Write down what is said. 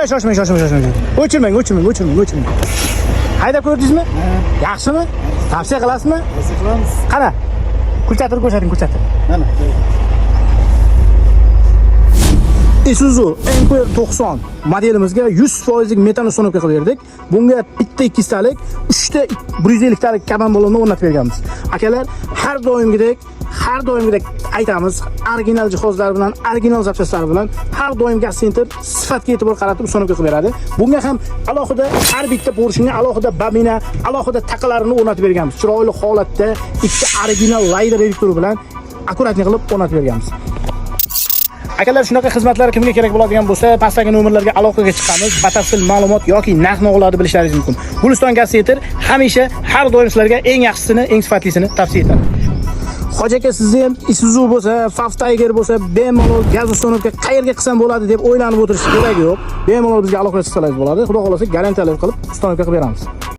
Shoshmang, shoshmang, shoshmang. O'chirmang, o'chirmang, o'chirmang, o'chirmang. Haydab ko'rdingizmi? Yaxshimi? Tavsiya qilasizmi? Tavsiya qilamiz. Qara. Kulchatirib ko'rsating, kulchatir. Mana. Isuzu NQR 90 modelimizga 100% metan установка qilib berdik. Bunga bitta 200talik, 3 ta 150 talik kaban balonni o'rnatib berganmiz. Akalar, har doimgidek aytamiz, original jihozlar bilan, original zapchastlar bilan har doim Gaz Center sifatga e'tibor qaratib установка qilib beradi. Bunga ham alohida har bitta porshunga alohida babina, alohida taqalarini o'rnatib berganmiz. Chiroyli holatda ikkita original layder reduktori bilan аккуратный qilib o'rnatib berganmiz. Akalar, shunaqa xizmatlar kimga kerak bo'ladigan bo'lsa, pastdagi nomerlarga aloqaga chiqamiz. Batafsil ma'lumot yoki narx-navolarni bilishlaringiz mumkin. Guliston Gaz Center hamisha har doim sizlarga eng yaxshisini, eng sifatlisini tavsiya etadi. Hoji aka, sizni ham Isuzu bo'lsa, Faf Tiger bo'lsa, bemalol gaz установка qayerga qilsam bo'ladi deb o'ylanib o'tirish keragi yo'q. Bemalol bizga aloqaga chiqsangiz bo'ladi. Xudo xolasa, garantiyali qilib установка qilib beramiz.